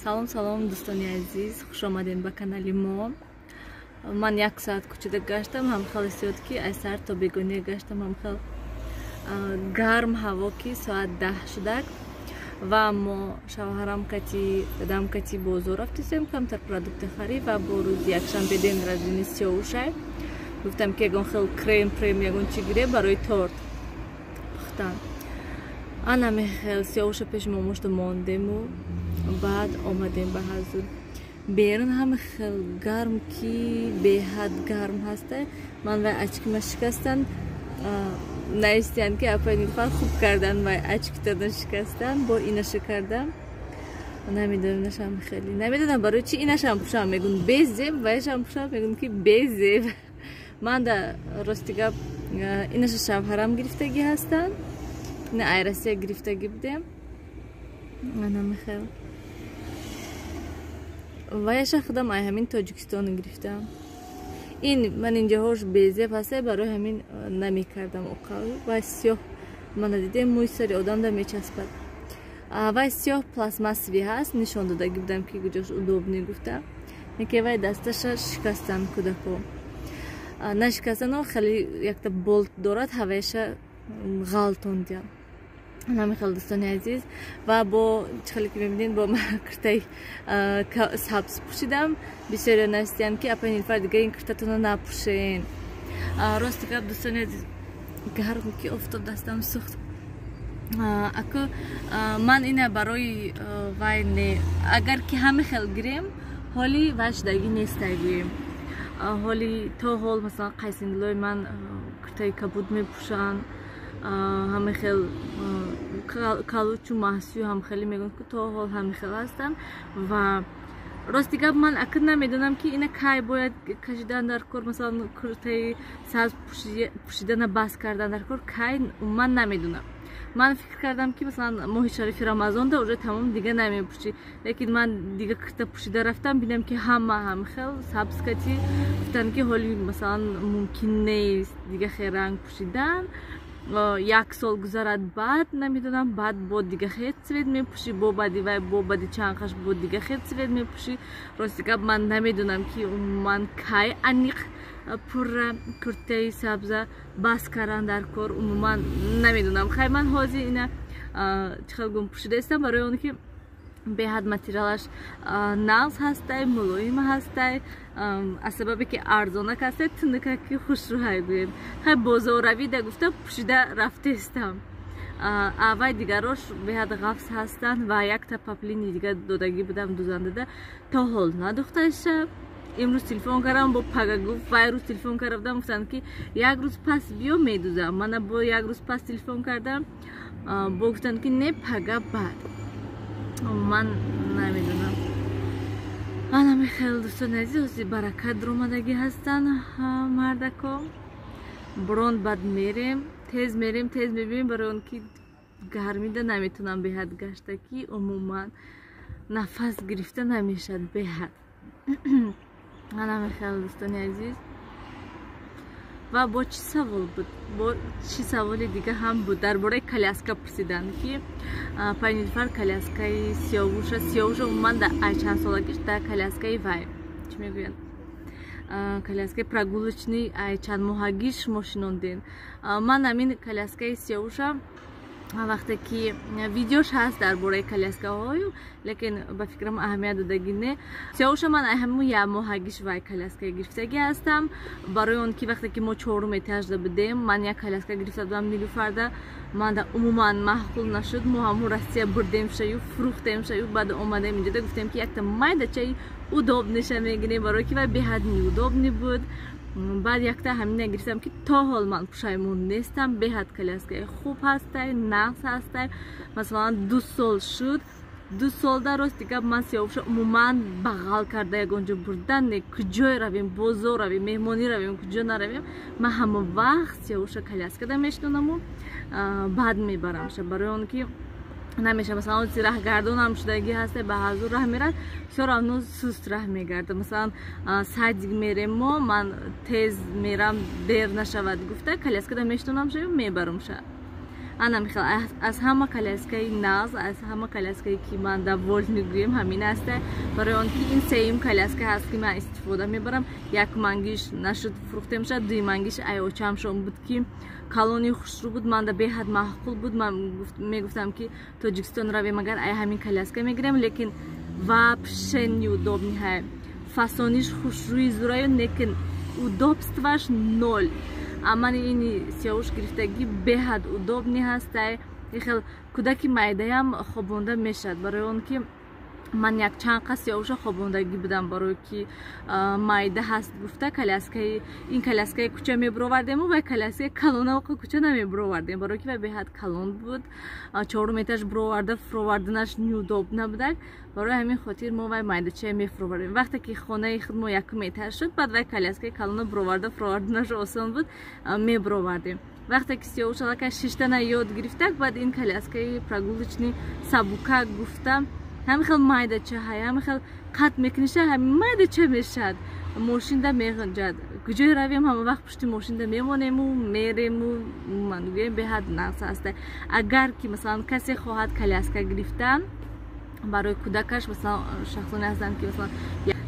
Салом, салом, дӯстони азиз, хуш омадем ба канали мо. Ман як соат кӯчада гаштам, ҳамхел ҳиссиёт, ки аз сар то бегония гаштам, ҳамхел гарм ҳаво, ки соат 10 шудак. Ва мо шавҳарам кати, дадам кати бозор рафтисем, камтар продукты харид. Ва бо рӯзи якшанбе день рождения Сиёвушай, гуфтам, ки ягон хел крем прем, ягон чи гире барои торт пухтан. Ана мехел Сиёвуша пеши момошта мондему баъд омадем ба ҳазур. Берун ҳама хел гарм, ки беҳад гарм ҳаста. Ман вай очки ма шикастан, наистиянд, ки апай Нилфар хуб кардан, вай очки тана шикастан, бо инаша кардам. Намедонам, инашам хеле намедонам барои чи инашам пушам, мегун безеб, вайшам пушам, мегун ки безеб. Ман да рости гап, инаша шавҳарам гирифтагӣ ҳастанд, ина ай Россия гирифтагӣ будем. Ана мехел ваяша худам ай ҳамин Тоҷикистон гирифтам. Ин ман инҷаҳош безеб ҳаста, барои ҳамин намекардам оқал. Вай сиёҳ мана дидем, мӯи сари одамда мечаспад. Вай сиёҳ пластмассовый ҳаст, нишон додагӣ будам, ки куҷош удобный гуфта. Яке вай дасташа шикастан кӯдако, нашикастано, хеле якта болт дорад, ҳавайша ғалтондиям. Намехел, дӯстони азиз, ва бо хеле ки мебинед, бо киртаи сабз пӯшидам. Бисёре нависиянд, ки апай Нилфар, дига ин киртатона напӯшен. Рости гап, дӯстони азиз, гарм ки офтоб дастам сӯхт. Аку ман ина барои вай не, агар ки ҳама хел гирем, ҳоли вай шудагӣ нестагӣ. Ҳоли то ҳол, масалан, қайсингилои ман киртаи кабуд мепӯшанд, ҳама хел калучу маҳсую ҳам хеле мегӯянд, ки то ҳол ҳама хел ҳастанд. Ва рости гап, ман акр намедонам, ки ина кай бояд кашидан дар кор, масалан, куртаи сабз пӯшидана бас кардан дар кор кай, ман намедонам. Ман фикр кардам, ки масалан моҳи шарифи Рамазонда уже тамом, дига намепӯшӣ, лекин ман дига курта пӯшида рафтам, бинам, ки ҳама ҳамхел сабз кати. Гуфтанд, ки ҳоли масалан мумкин нест дига хел ранг пӯшидан, як сол гузарад, баъд намедонам, баъд бо дига хел цвет мепӯшӣ, бо баъди вай, бо баъди чанд қаш бо дига хел цвет мепӯшӣ. Рости гап, ман намедонам, ки умуман кай аниқ пурра куртаи сабза бас кардан дар кор, умуман намедонам. Хай, ман ҳозир ина чӣ хел гум пӯшида истам, барои он ки беҳад материалаш нағз ҳастай, мулоим ҳастай, аз сабабе ки арзонак ҳастай, тунука ки хушрӯҳай гӯем. Хай, бозорравида гуфта пӯшида рафтестам. Аввай дигарош беҳад ғафз ҳастанд. Ва якта паплини дига додагӣ будам дузандада, то ҳол надухташа. Имрӯз телефон кардам, бо пага гуфт. Вай рӯз телефон карда будам, гуфтанд, ки як рӯз пас биё, медузам. Мана бо як рӯз пас телефон кардам, бо гуфтанд, ки не, пага баъд. Ман намедонам. Ана мехел, дӯстони азиз, ҳозир баракат омадагӣ ҳастанд мардако. Бурон, баъд мерем, тез мерем, тез мебинем, барои он ки гармида наметонам беҳад гашта, ки умуман нафас гирифта намешад беҳад. Ана мехел, дӯстони азиз. Ва бо чӣ савол буд, бо чӣ саволи дига ҳам буд, дар бораи коляска пурсиданд, ки апай Нилфар, коляскаи Сиёвуша, Сиёвуша умуман ай чанд солагиш дар коляскаи вай, чӣ мегӯянд, коляскаи прогулочный ай чанд моҳагиш шумо шинондем? Ман ҳамин коляскаи Сиёвуша вақте ки видеош ҳаст дар бораи коляскаҳою, лекин ба фикрам аҳамият додагӣ не. Сиёвуша ман ҳамун як моҳагиш вай коляска гирифтагӣ ҳастам, барои он ки вақте ки мо чорум этажда будем, ман як коляска гирифта будам Нилуфарда, манда умуман маъқул нашуд. Мо ҳамун Россия бурдем шаю, фурӯхтем шаю, баъд омадем инҷода, гуфтем, ки якта майдачаи удобный ша мегирем, барои ки вай беҳад неудобный буд. Баъд якта ҳамина гирифтам, ки то ҳол ман пушаймон нестам. Беҳад коляскаи хуб ҳастай, нағз ҳастай. Масалан, 2 сол шуд, 2 солда, рости гап, ман Сиёвуша умуман бағал карда ягон ҷо бурдан не. Куҷое равем, бозор равем, меҳмонӣ равем, куҷо наравем, ман ҳама вақт Сиёвуша коляскада мешинонаму баъд мебарамша, барои он ки намеша. Масалан, раҳгардонам шудагӣ ҳаста, ба ҳазур раҳ мерад, всё равно суст раҳ мегардад. Масалан, садик мерем мо, ман тез мерам, дер нашавад гуфта, коляскада мешинонам шаю, мебарумша. Ана михел аз ҳама коляскаи нағз, аз ҳама коляскае, ки ман довольный гӯем, ҳамин аста, барои он ки ин сеюм коляска ҳаст, ки ман истифода мебарам. Якмангиш нашуд, фурӯхтем шуд, дуюмангиш ай очамшон буд, ки калони хушрӯ буд, манда беҳад маъқул буд. Ман мегуфтам, ки Тоҷикистон равем агар, ай ҳамин коляска мегирем, лекин вообще неудобный ҳай. Фасониш хушрӯи зураю, лекин удобстваш ноль. Амани ини Сиёвуш гирифтагӣ беҳад удобный ҳастай. Хел кӯдаки майдаям хобонда мешавад, барои он ки ман якчанд қас Сиёвуша хобондагӣ будам, барое ки майда ҳаст гуфта, коляскаи ин коляскаи кӯча мебуровардему вай коляскаи калонаоқа кӯча намебуровардем, барое ки вай беҳад калон буд, чорум этаж буроварда фуроварданаш неудобно будак. Барои ҳамин хотир мо вай майдачая мефуровардем. Вақте ки хонаи худ мо якум этаж шуд, баъд вай коляскаи калона буроварда фуроварданаш осон буд, мебуровардем. Вақте ки Сиёвуш аллакай шиштана ёд гирифтак, баъд ин коляскаи прогулочный сабукак гуфта, ҳамин хел майдача ҳай, ҳамин хел қат мекуниша, ҳамин майдача мешавад, мошинда меғунҷад. Куҷое равем, ҳама вақт пушти мошинда мемонему мерему. Ман гӯем, беҳад нағз ҳаста. Агар ки, масалан, касе хоҳад коляска гирифтан барои кӯдакаш, масалан, шахсоне ҳастанд, ки масалан,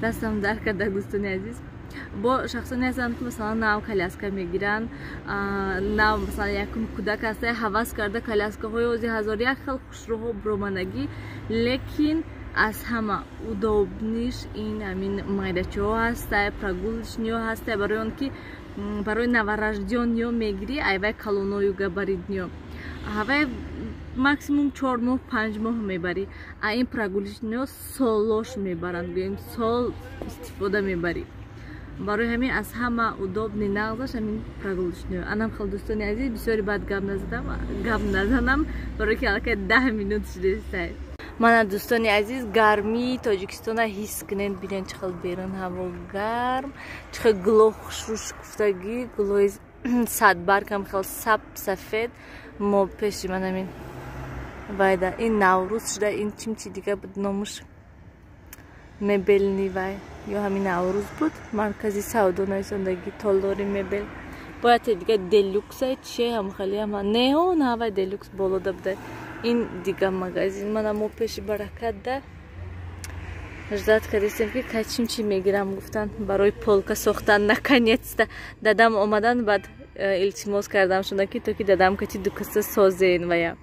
дастам дар карда, дӯстони азиз, бо шахсоне ҳастанд, ки, масалан, нав коляска мегиранд, нав, масалан, якум кӯдак ҳаста, ҳавас карда, коляскаҳои ози ҳазор як хел хушрӯҳо буромадагӣ, лекин аз ҳама удобныйш ин ҳамин майдачаҳо ҳастай, прогулочныйҳо ҳастай, барои он ки барои новорождённыйҳо мегирӣ, айвай калоною габаритныйҳо ҳавай максимум 4 моҳ, 5 моҳ мебарӣ, а ин прогулочныйҳо солош мебаранд, гӯем, сол истифода мебарӣ. Барои ҳамин аз ҳама удобный, нағзаш ҳамин прогулочный. Анам хел, дӯстони азиз, бисёри баъд гап назадам, гап назанам, барои ки аллакай 10 минут шудестай. Мана, дӯстони азиз, гармии Тоҷикистона ҳис кунед, бинед, чӣ хел берун ҳаво гарм, чӣ хел гуло хушрӯ шукуфтагӣ, гулои садбаргам хел саб сафед. Мо пеши ман ҳамин вайда ин Наврӯз шуда, ин чимчи дига буд номуш, мебельный вай ё ҳамин Наврӯз буд, маркази савдо нависондагӣ, толори мебел бояд дига Делюкса чие, ҳамхалиама неҳо навай Делюкс болода буда, ин дига магазин. Мана мо пеши Баракат да ждать кардистем, ки кай чимчи мегирам гуфтан барои полка сохтан. Наконец-то дадам омадан, баъд илтимос кардам шуда, ки то ки дадам кати дукаса созен вая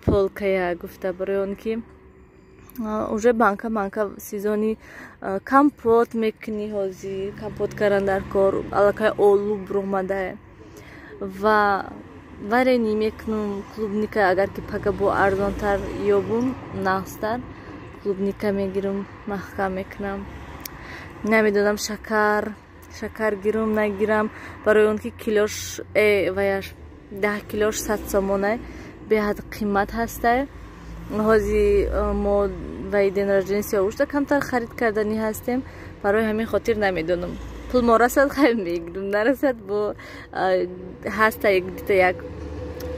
полкая гуфта, барои он ки уже банка банка сезони компот мекунӣ, ҳозир компот кардан дар кор, аллакай олу буромадае ва варенье мекунум, клубника агар ки пага бо арзонтар ёбум, нағзтар клубника мегирам, маҳкам мекунам. Намедонам, шакар гирум, нагирам, барои он ки килош ваяш 10 килош 100 сомона, беҳад қимат ҳастай. Ҳози мо ваи день рождения Сиёвушта камтар харид карданӣ ҳастем, барои ҳамин хотир намедонам. Пул мо расад, хай мегирам, нарасад, бо ҳаста дита як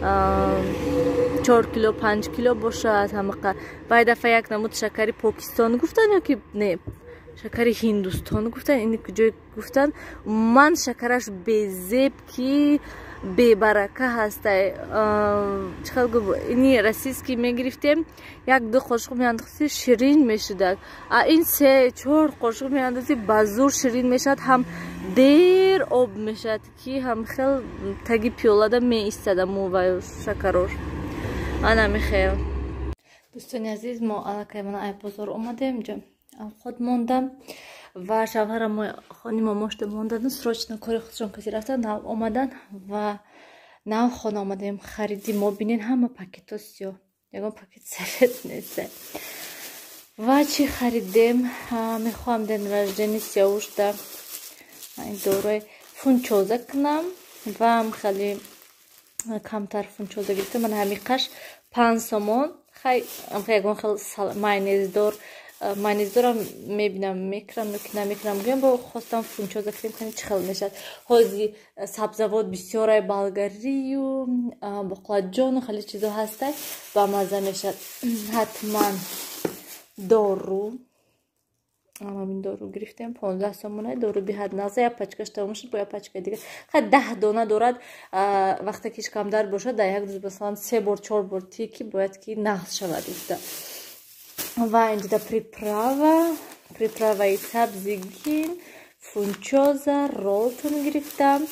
4 кило, 5 кило бошад ҳамақа. Вай дафъа як намуд шакари Покистон гуфтан ё ки не, шакари Ҳиндустон гуфтан, ин куҷо гуфтан, ман шакараш безеб, ки бебарака ҳастай. Чӣ хел гуфт, ини российский мегирифтем, як ду қошуқ меандохти, ширин мешудак, а ин се чор қошуқ меандозӣ, ба зур ширин мешавад, ҳам дер об мешавад, ки ҳам хел таги пиёлада меистада муваю шакарош. Ана михел, дӯстони азиз, мо аллакай мана ай бозор омадем, ҷа авқот мондам ва шавҳарам хони момошта мондану срочно кори худшон каси рафтан, нав омадан ва нав хона омадем. Хариди мо бинен, ҳама пакето сиёҳ, ягон пакет сафед нест. Ва чӣ харидем? Мехоҳам день рождения Сиёвушда ин дорои фунчоза кунам ва хеле камтар фунчоза гирифтам. Ман ҳамин қаш 5 сомон. Хай, ягон хел майонездор, майонездорам мебинам, мекунам ё ки намекунам, гӯям, бо хостам фунчоза кунем, кани чӣ хел мешавад. Ҳози сабзавот бисёрай, болгарию боқлаҷону хеле чизо ҳастай, ба мазза мешавад. Ҳатман дору. Ҳамин дору гирифтем 15 сомона. Дору беҳад нағза, як пачкаш тамом шуд, бо як пачка дига. Хай 10 дона дорад. Вақте ки шикамдар бошад, дар як рӯз масалан 3 бор 4 бор тӣ ки бояд ки нағз шавад гуфта. Ва инҷода приправа, приправаи сабзигин, фунчоза, ролтон гирифтам,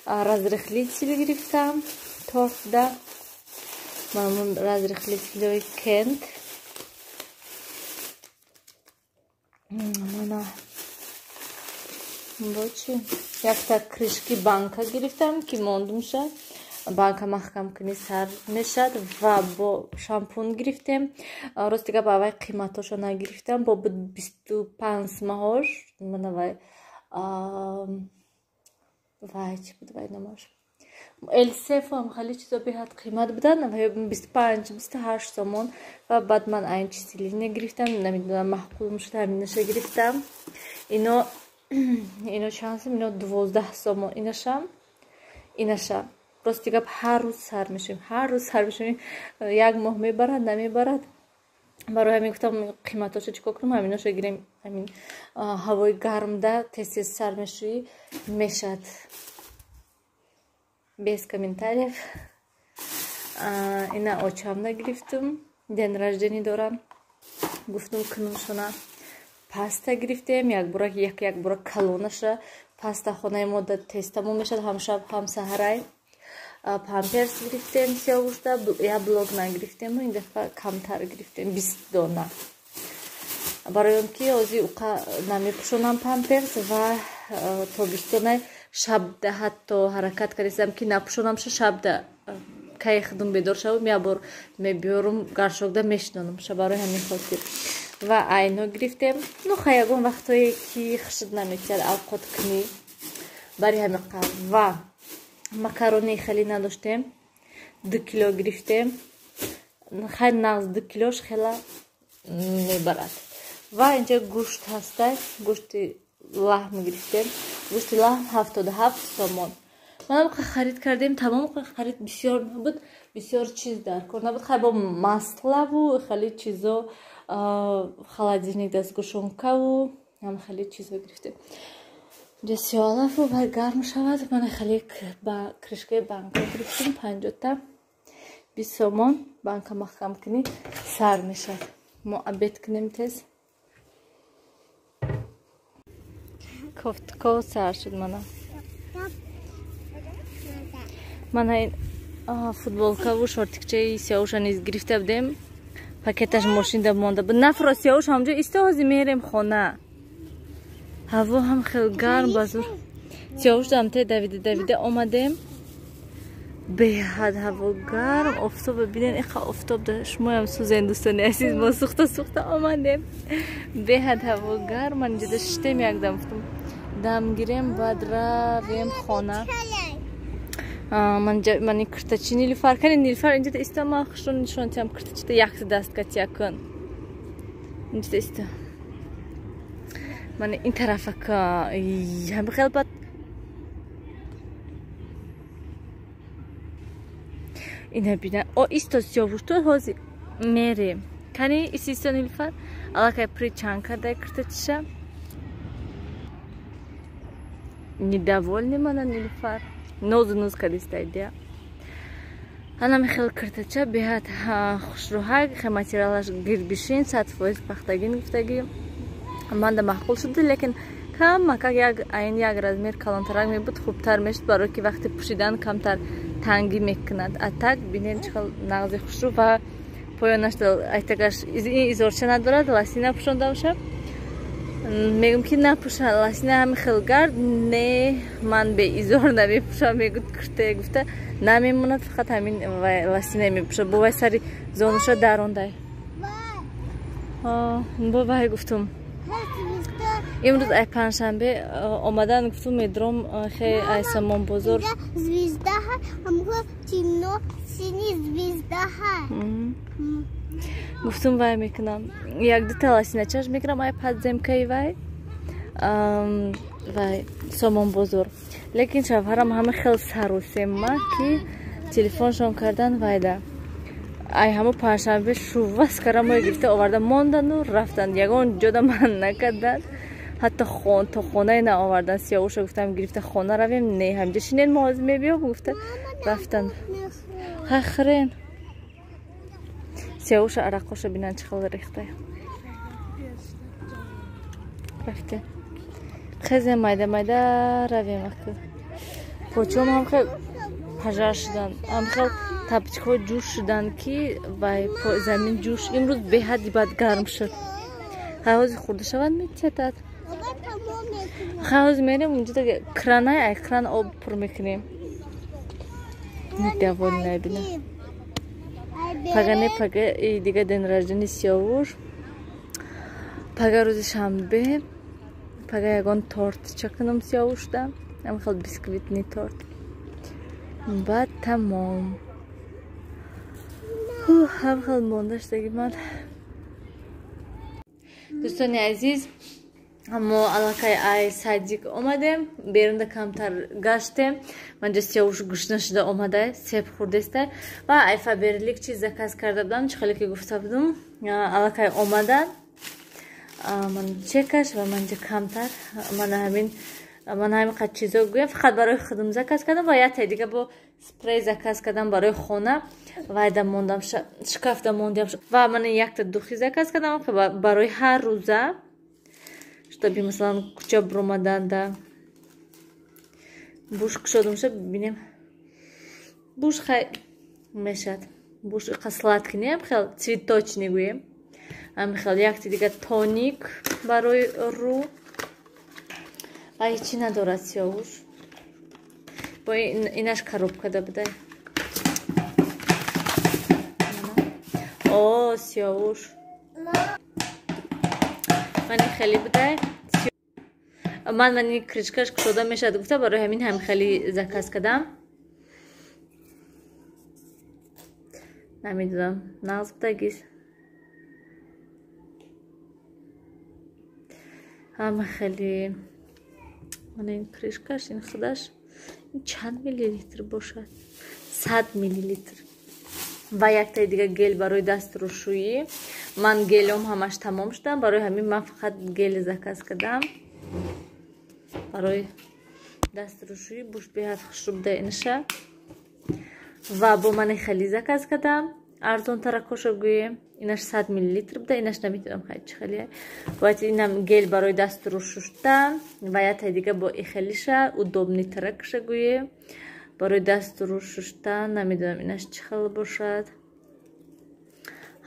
разрыхлитель гирифтам, тортда. Мамун разрыхлитель Кент. Мана бочи якта крышки банка гирифтам ки мондумша. Банка маҳкам кунӣ сар мешад. Ва бо шампун гирифтем. Рости гап аввай қиматошо нагирифтам, бо 25 маҳош. Мана вай вай чӣ буд вай номаш? Элсефо ҳам хеле чизо беҳад қимат буданд, 25-28 сомон. Ва баъд ман айн чистилине гирифтам, намедонам маъқул шуд, ҳаминаша гирифтам. Ино чанд сом? Ино 12 сомон. Инашам, инаша. Рости гап ҳар рӯз сар мешавем, ҳар рӯз сар мешавем. Як моҳ мебарад, намебарад. Барои ҳамин гуфтам қиматошо чӣ кор кунам, ҳаминоша гирем. Ҳамин ҳавои гармда тез-тез сар мешавӣ, мешад. Без комментариев. Ина очамда гирифтум, день рождения дорам. Гуфтум кунумшона. Паста гирифтем, якбора якбора калонаша. Паста хонаи мо тез тамом мешад, ҳам шаб ҳам саҳарай. Памперс гирифтем сиёҳгӯшта, як блок нагирифтем, ин дафъа камтар гирифтем, 20 дона. Барои он ки ҳозир уқа намепӯшонам памперс ва тобистонай шабда ҳатто ҳаракат кардистам ки напӯшонамша, шабда кай худум бедор шавам, як бор мебиёрум гаршокда мешинонамша, барои ҳамин хотир. Ва айно гирифтем. Ну хай ягон вақтое ки хушуд наметиҳад авқот кунӣ, бари ҳамин қадр. Ва макарони хеле надоштем, 2 кило гирифтем. Хай нағз 2 килош хела мебарад. Ва инҷа гӯшт ҳаста, гӯшти лаҳм гирифтем. Гӯшти лаҳм 77 сомон. Манам харид кардем, тамом харид бисёр набуд, бисёр чиз дар кор набуд. Хай бо маславу хеле чизо, холодильник дастгӯшонкаву ҳам хеле чизо гирифтем. Инҷа сиёлафу вай гарм шавад. Мана хеле ба крышкаи банка гирифтем, 50-та 20 сомон. Банка маҳкам кунӣ сар мешавад. Мо обед кунем тез. Кофтков сар шуд мана. Мана ин футболкаву шортикчаи сиёҳуша низ гирифта будем. Пакеташ мошинда монда буд. Нафро сиёҳуш ҳамҷо исто, ҳозир мерем хона. Ҳаво ҳам хеле гарм базур. Сиёҳуш дамте давида давида омадем. Беҳад ҳаво гарм, офтоб бинен, иқа офтоб да шумоям сӯзен дӯстони азиз, мо сӯхта сӯхта омадем. Беҳад ҳаво гарм, ман инҷода шиштем якдам, гуфтам дам гирем, баъд равем хона. Ман ин киртачи Нилуфар кани, Нилуфар инҷода иста, ман хушро нишон тиҳам киртачита якта дастка тиякун. Инҷода иста. Ман ин тарафа ка ҳами хел бад ина бина. О исто сиёвуш ту ҳозир мерем. Кани исто Нилуфар аллакай причан карда киртачиша. Недовольный мана Нилуфар. Нозу ноз кардистайдия. Анами хел киртача беҳад хушрӯҳак, хел материалаш гирбишин, 100% пахтагин гуфтагӣ. Манда маъқул шуд, лекин камакак як айн як размер калонтарак мебуд, хубтар мешуд, барои ки вақти пӯшидан камтар тангӣ мекунад. А так бинед чӣ хел нағзи хушрӯ ва поёнаш айтагаш ин изорча надорад, ласина пӯшонда бошад. Мегӯм ки напӯша ласина ҳами хел гард, не ман беизор намепӯшам, мегӯд кирте гуфта намемонад, фақат ҳамин ласина мепӯшад. Бо вай сари зонуша дарондай. Бо вай гуфтум имрӯз ай панҷшанбе омадан гуфтум медром хе ай Самонбозор. Гуфтум вай мекунам, як дута ласиначаш мекунам ай подземкаи вай вай Сомонбозор. Лекин шавҳарам ҳама хел сарусема ки телефоншон кардан вайда ай ҳамо панҷшанбе шувас карамое гирифта оварда мондану рафтанд, ягон ҷода ман накарданд. Ҳатто то хонаи наовардан. Сиёвуша гуфтам гирифта хона равем, не ҳамҷа шинен, мо ҳозир мебиём гуфта рафтан. Хай хӯрен. Сиёвуша арақоша бинан чӣ хел рехта. Рафтем. Хезе майда майда равем аку. Почом ҳам хел пажар шудан, ҳам хел тапчикҳо ҷӯш шудан ки вай замин ҷӯш. Имрӯз беҳадди бад гарм шуд. Хай ҳозир хурда шавад метиятад. Хай ҳозир мерем унҷо кранай, ай кран об пур мекунем. Довольная бина. Пага не пага дига день рождения Сиёвуш. Пага рӯзи шанбе. Пага ягон торт чакунам Сиёвушда. Ам хел бисквитный торт. Баъд тамом. Ҳам хел монда шудаги ман. Дӯстони азиз, мо аллакай ай садик омадем, берунда камтар гаштем. Манҷа Сиёвуш гушна шуда омада, себ хӯрдеста ва ай Фаберлик чиз заказ карда будам, чӣ хеле ки гуфта будум, аллакай омадан. Ман чекаш ва манҷа камтар мана ҳамин қад чизо гӯям, фақат барои худам заказ кардам ва яктай дига бо спрей заказ кардам барои хона. Вайда мондам, шкафда мондам ва мана якта духи заказ кардам барои ҳар рӯза, чтобы масалан кӯча буромаданда буш кушодумша бинем. Буш хай мешад. Буш иқа сладкий не, хел цветочный гӯем. Ҳамин хел якти дига тоник барои рӯ. Ва ҳечи надорад Сиёвуш. Бо инаш коробкада будай. О, Сиёвуш. Мани хеле будай. Ман мани крышкаш кушода мешад гуфта, барои ҳамин ҳам хеле заказ кардам. Намедонам, нағз будагист. Ҳама хеле мана ин крышкаш, ин худаш чанд миллилитр бошад? 100 миллилитр. Ва яктаи дига гел барои дастрӯшӯӣ. Ман гелом ҳамаш тамом шудам, барои ҳамин ман фақат гел заказ кардам. Барои дастрӯшӯӣ буш беҳад хушрӯ буда инаша. Ва бо мани хеле заказ кардам. Арзонтаракоша гӯем. Инаш 100 миллилитр буда, инаш намедонам хай чӣ хеле. Бояд инам гел барои дастрӯ шуштан ва яктай дига бо ихелиша удобнитаракша гӯем. Барои дастрӯ шуштан намедонам инаш чӣ хел бошад.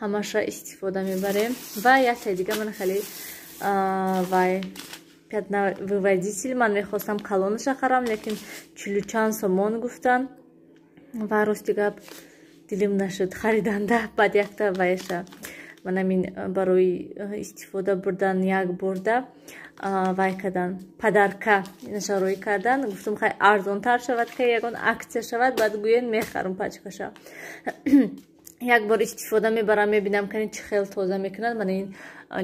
Ҳамаша истифода мебарем. Ва яктай дига ман хеле вай пятновыводитель ман мехостам калонаша харам, лекин 40 чанд сомон гуфтан ва рости гап дилим нашуд хариданда. Баъд якта вайша ман ҳамин барои истифода бурдан як борда вай кардан, падарка инаша рӯй кардан. Гуфтам хай арзонтар шавад, ки ягон аксия шавад, баъд гӯен мехарам пачкаша. Як бор истифода мебарам, мебинам кани чӣ хел тоза мекунад. Мана ин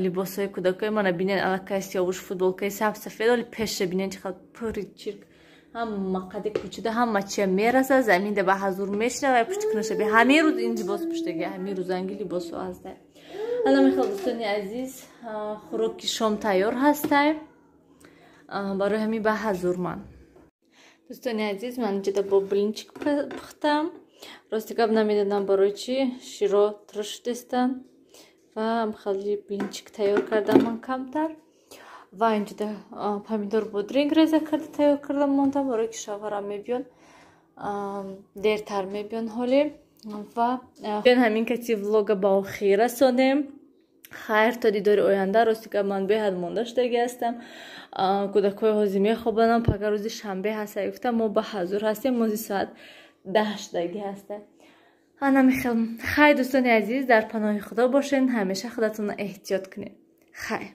либосҳои кӯдакои мана бинен, аллакай Сиёвуш футболкаи сабз сафед, оли пеша бинен чӣ хел пури чирк. Ҳама қади кӯчида ҳама чия мераса, заминда ба ҳазур мешина ва пушти кунаша. Ҳамин рӯз ин либос пуштаги, ҳамин рӯзанги либосҳо ҳастай. Ана мехел дӯстони азиз, хӯроки шом тайёр ҳастай. Барои ҳамин ба ҳазур ман. Дӯстони азиз, ман инҷода бо блинчик пухтам. Рости гап намедонам барои чӣ широ турш дестан ва хеле блинчик тайёр кардам ман камтар. Ва инҷода помидор бодринг реза карда тайёр кардам мондам, барои ки шавҳарам мебиён, дертар мебиён ҳоле. Ва ҳамин кати влога ба охир расонем. Хайр то дидори оянда. Рости гап ман беҳад монда шудаги ҳастам. Кӯдакҳои ҳозир мехобанам. Пага рӯзи шанбе ҳаста гуфтам, мо ба ҳазур ҳастем. Мози соат 10 шудаги ҳаста. Ана мехел. Хайр дӯстони азиз, дар паноҳи Худо бошед, ҳамеша худатонро эҳтиёт кунед. Хайр.